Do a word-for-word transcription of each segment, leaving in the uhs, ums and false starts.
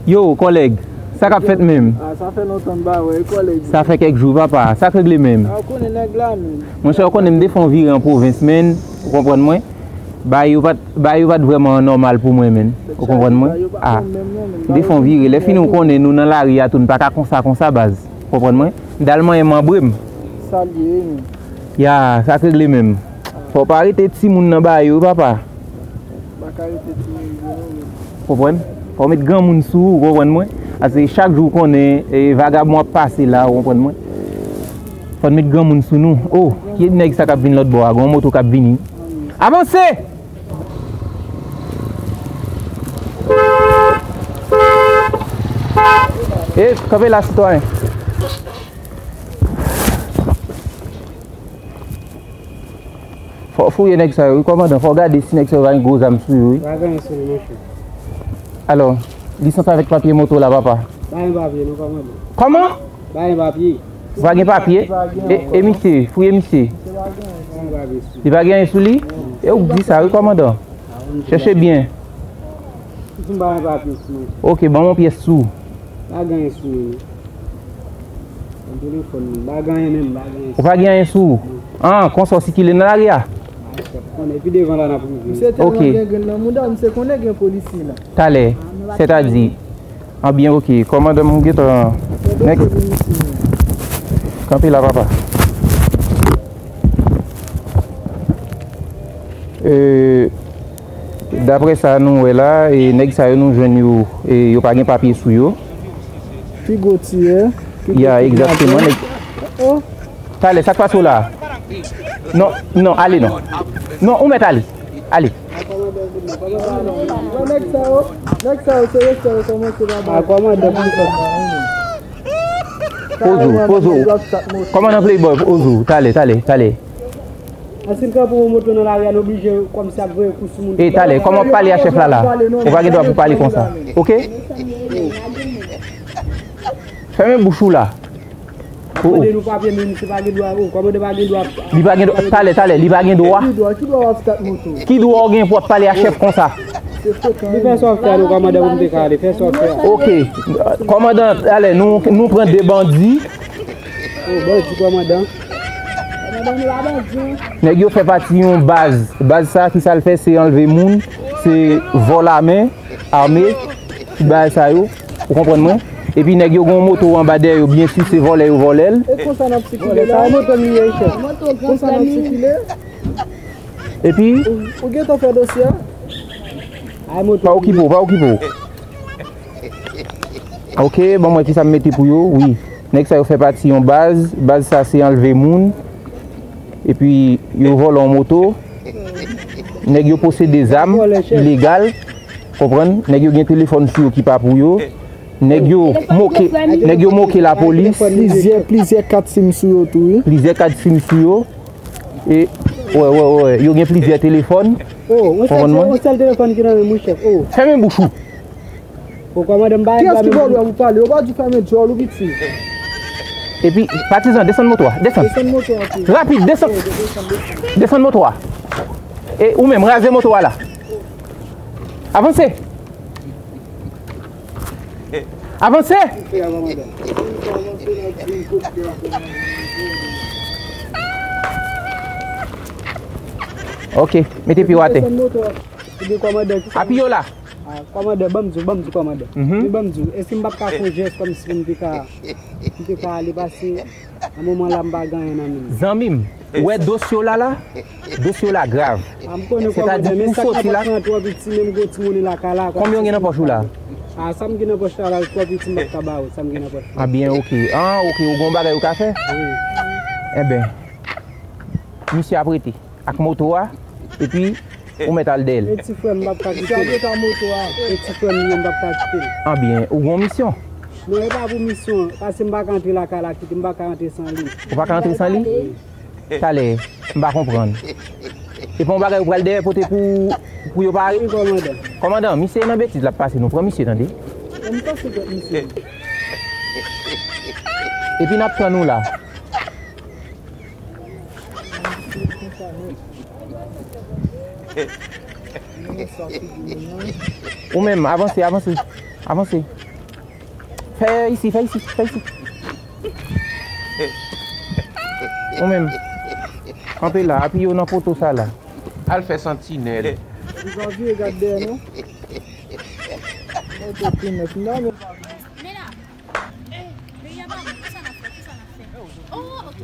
Yo, kòlèg, sa k ap fèt menm? Ah, sa fè lontan m pa wè, kòlèg. Sa fè kèk jou, papa. Sa k regle menm? Ah, ou konnen nèg la menm. Monchè, ou konnen m te fè yon vire an pwovens, menn. Ou konprann mwen? Bagay yo pa t, bagay yo pa t vrèman nòmal pou mwen, menn. Ou konprann mwen? Ah, m te fè yon vire. Lè fini, ou konnen nou nan lari a tou, n pa ka konsa, konsa, baz. Ou konprann mwen? M t al manyen manbre m. Sa l ye, menn? Ya, sa k regle menm? Fò w pa rete timoun nan bagay yo, papa. Pa ka rete timoun yo non, men. Konprann? Fò w met granmoun sou ou, ou konprann mwen? Paske chak jou w konnen, e, vagabon ap pase la, ou konprann mwen? Fò n met granmoun sou nou. Oh, ki nèg sa k ap vin lòt bò a? Gon moto k ap vini. Avanse! E, kanpe la, sitwayen. Fò w fouye nèg sa yo, wi, kòmandan. Fò w gade si nèg sa yo pa gen gwo zam sou yo, wi. Pa gen anyen sou li, monchè. Alò, lisans avèk papye moto la, papa? Pa gen papye, non, kòmandan. Kòman? Pa gen papye. Ou pa gen papye? E, e misye, fouye misye. Misye pa gen anyen sou li. Li pa gen anyen sou li? E ou k di sa, wi, kòmandan. Chèche byen. Misye pa gen papye sou li. Ok, ban m yon pyès sou. Pa gen anyen sou li. Nan telefòn mwen. Pa gen anyen menm, pa gen anyen. Ou pa gen anyen sou ou? Non. Ah, konsa w sikile nan lari a? Ay, chèf, konnen epi devan la n ap rive. Misye tèlman gen grenn nan mouda, misye konnen gen polisye la. Talè, sètadi, anbyen, ok, kòmandan m gentan, nèg, kanpe la, papa. Euh, Daprè sa nou wè la, e, nèg sa yo nou jwenn yo, e, yo pa gen papye sou yo. Pi gwo tiyè, pi gwo kidnapè. Ya, egzakteman, nèg. Oh, oh. Talè, sa k pase w la? Non, non, ale non. Non, ou mèt ale. Ale. Nèg sa yo, nèg sa yo, se respè yo kòmanse la. Poze w, poze w. Kòmandan Playboy, poze w. Talè, talè, talè. Ansi l kanpe yon moto nan lari a, l oblije kòmsi ap voye kou sou moun. E talè, kòman w ap pale a chèf la la? Ou pa gen dwa pou pale konsa. Ok? Fèmen bouch ou la. Mande nou papye, men misye pa gen dwa, oh, kòmandan pa gen dwa. Li pa gen dwa, talè, talè, li pa gen dwa. Ki dwa, ki dwa w ap stat moto? Ki dwa w gen pou w ap pale a chèf konsa? Li fè sa w fè a, nou kòmandan, pou m te ka ale, fè sa w fè a. Ok, kòmandan, talè, nou, nou pran de bandi. Oh, bandi, kòmandan. Nèg yo fè pati yon baz. Baz sa, ki sa l fè, se anlve moun, se vòl ame, ame, tout bagay sa yo. Ou konprann mwen? Epi nèg yo gen yon moto anba dèyè yo, byen si se vòlè yo vòlè l. E konsa n ap sikile la? Sa moto m ye, chèf. Konsa n ap sikile? Epi? Ou, ou gentan fè dosye a? Pa okipe w, pa okipe w. Ok, ban m wè kisa m mete pou yo. Wi. Nèg sa yo fè pati yon baz. Baz sa se anlve moun. Epi yo vòlè yon moto. Nèg yo posede zam ilegal. Konprann? Nèg yo gen telefòn sou yo ki pa pou yo. Nèg yo moke, nèg yo moke lapolis. Plizyè, plizyè kat sim sou yo tou, wi. Plizyè kat sim sou yo. E, wè, wè, wè, yo gen plizyè telefòn. Oh, yon sèl, yon sèl telefòn ki nan men mwen, chèf. Oh. Fèmen bouch ou. Bon, kòmandan, m pa gen dwa menm. Kiyès ki ba w dwa pou pale? Yo pa di fèmen djòl ou piti. Epi, patizan, desann moto a, desann. Desann moto a, tou. Rapid, desann. Oh, desann, desann. Desann moto a. E ou menm, raze moto a la. Avanse. Avanse. Ok, mete pye w atè. Desann moto a. Epi kòmandan, kisa? Apiye w la. Ah, kòmandan, ban m di w, ban m di w, kòmandan. Mhm. Men ban m di w, èske m p ap ka fè yon jès kòmsi pou m te ka, m te ka ale pase, nan moman la, m pa gen anyen nan men m? Zanmi m, ou wè dosye w la la? Dosye w la grav. Ah, m konnen, kòmandan, men sa k ap pran twò piti, menm gwo timoun lakay la. Konbyen w gen nan pòch ou la? Ah, sa m gen nan pòch la la, twò piti, m p ap ka ba ou, sa m gen nan pòch la. Ah, byen, ok. Ah, ok, ou gon bagay ou ka fè? Wi. Enben, misye ap rete ak moto a, epi ou mèt al dèyè l. E ti frè m, m p ap ka kite l. E ti frè m, li menm, m p ap ka kite l. Anbyen, ou gen yon misyon. Non, e pa pou misyon, paske m pa ka antre lakay la kite, m pa ka antre san li. Ou pa ka antre san li? Wi. Talè, m pa konprann. E pa yon bagay ou pral dèyè pote pou, pou yo pare? Wi, kòmandan. Kòmandan, misye nan betiz l ap pase, nou pran misye, tande. M pase kont misye. Epi n ap tann ou la. Ou menm, avanse, avanse, avanse. Fè isi, fè isi, fè isi. Ou menm. Kanpe la, apiye w nan poto sa la. Al fè santinèl. Ou pa vire gad dèyè nou. Mwen te pi nèf, non, men. Men la, eh, peyi a pa bon, kisa n ap fè, kisa n ap fè? Oh, ok.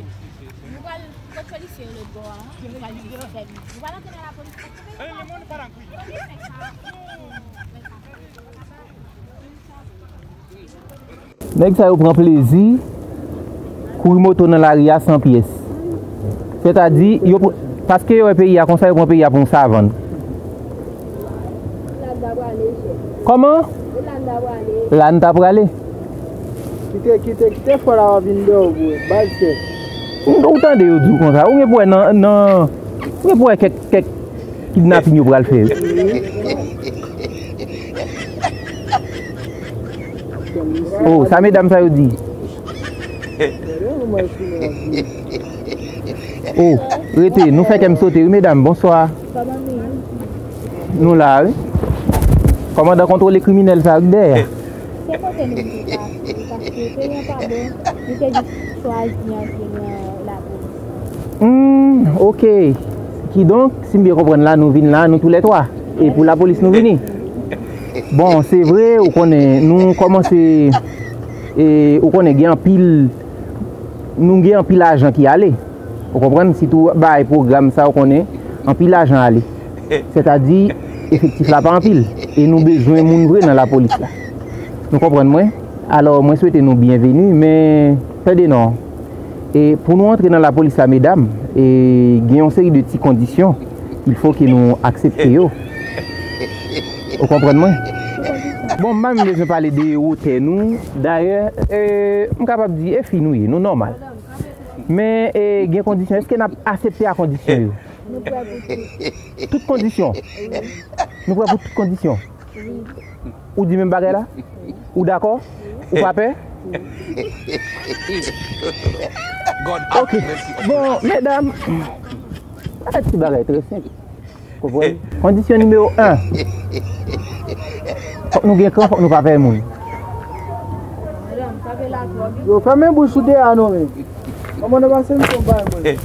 Nou pral kot polisye yo lòt bò a, nou pral vizite fè vizit. Nou pral antre nan lapolis paske peyi a pa bon. Fè sa. Fè sa. Nèg sa yo pran plezi kouri moto nan lari a san pyès. Sètadi, yo pr-, paske yo wè peyi a konsa, yo pran peyi a pou yon savann. Kòman? La n ta prale. Kite, kite, kite fò la w ap vin dèyè w, bro. Baz kè. Ou tande yo di w konsa. Ou gen pou wè nan, nan, ou gen pou wè kèk, kèk kidnapin yo pral fè. Oh, sa medam sa yo di. Oh, rete, nou fè kè m sote, wi, medam. Bonswa. Nou la, wi. Kòmandan kontwole kriminèl sa yo ki dèyè. Se kote nou te ka ale, paske peyi an pa bon, nou te jis chwazi antre nan lapolis. Hmm, ok. Kidonk, si m byen konprann la, nou vin la, nou toulètwa. E pou lapolis nou vini. Bon, se vre, ou konnen, nou kòmanse, e, ou konnen, gen anpil, nou gen anpil ajan ki ale. Ou konprann? Sitou bay pwogram sa, ou konnen, anpil ajan ale. Sètadi, efektif la pa anpil. E nou bezwen moun vre nan lapolis la. Nou konprann mwen? Alò, mwen swete nou byenveni, men tande non. E pou nou antre nan lapolis la, medam, e gen yon seri de ti kondisyon, il faut que nou aksepte yo. Ou konprann mwen? Bon, m pa menm bezwen pale de wotè nou. Dayè, e, m kapab di, e fi nou ye, nou nòmal. Men, e, gen kondisyon. Èske n ap aksepte a kondisyon yo? Nou prè pou tout. Tout kondisyon? Wi. Nou prè pou tout kondisyon? Wi. Ou di menm bagay la? Wi. Ou dakò? Wi. Ou pa pè? Wi. Ok. Bon, medam, a ti bagay trè senp. Konprann? Kondisyon nimewo en. Fòk nou gen kran, fòk nou pa pè moun. Yo, fèmen bouch ou de a non, men. Kòman nou pase m son bay mwen?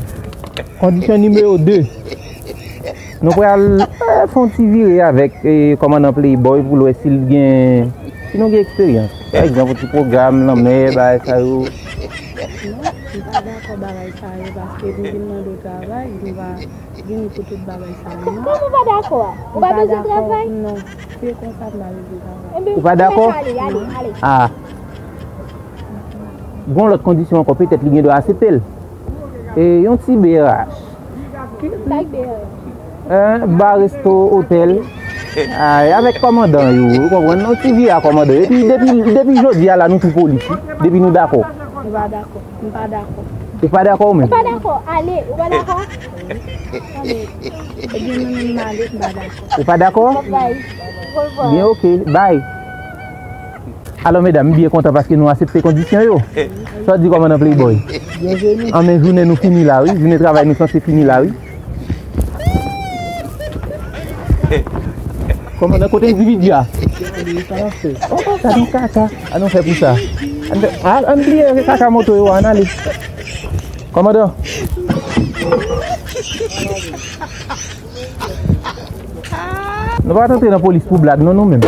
Kondisyon nimewo de. Nou pral, eh, fè yon ti vire avèk, eh, kòmandan Playboy pou l wè si l gen, si nou gen eksperyans. Pa egzanp, yon ti pwogram, lanmè, bagay sa yo. Non, m pa dakò bagay sa yo, paske nou vin mande w travay, nou pa vini pou tout bagay sa yo, non. Kòman w pa dakò a? Ou pa bezwen travay? Non. Se konsa m pa bezwen travay. Ou pa dakò? Ale, ale, ale. Ah. Gon lòt kondisyon ankò, petèt li gen dwa aksepte l. E yon ti B R H. Ki, ki? Bay B R H. Hein, ba, resto, otèl. Ay, avèk kòmandan yo, ou konprann? Nou ti vi a kòmandan yo. Epi depi, depi jodi a la, nou tou polis, wi. Depi nou dakò. M pa dakò. M pa dakò. Ou pa dakò ou menm? Ou pa dakò? Ale, ou pa dakò? Ale. Ebyen, mwen menm m ale, m pa dakò. Ou pa dakò? Bay. Byen, ok, bay. Alò, medam, m byen kontan paske nou aksepte kondisyon yo. Sa w di kòmandan Playboy? Byenveni. An, men jounen nou fini la, wi. Jounen travay nou sanse fini la, wi. Kòmandan, kote endividi a? Oh, sa nou kaka. An nou fè pou sa. An, an, an bliye kaka moto yo, an ale. Kòmandan. Nou pa t antre nan polis pou blag, non, nou menm.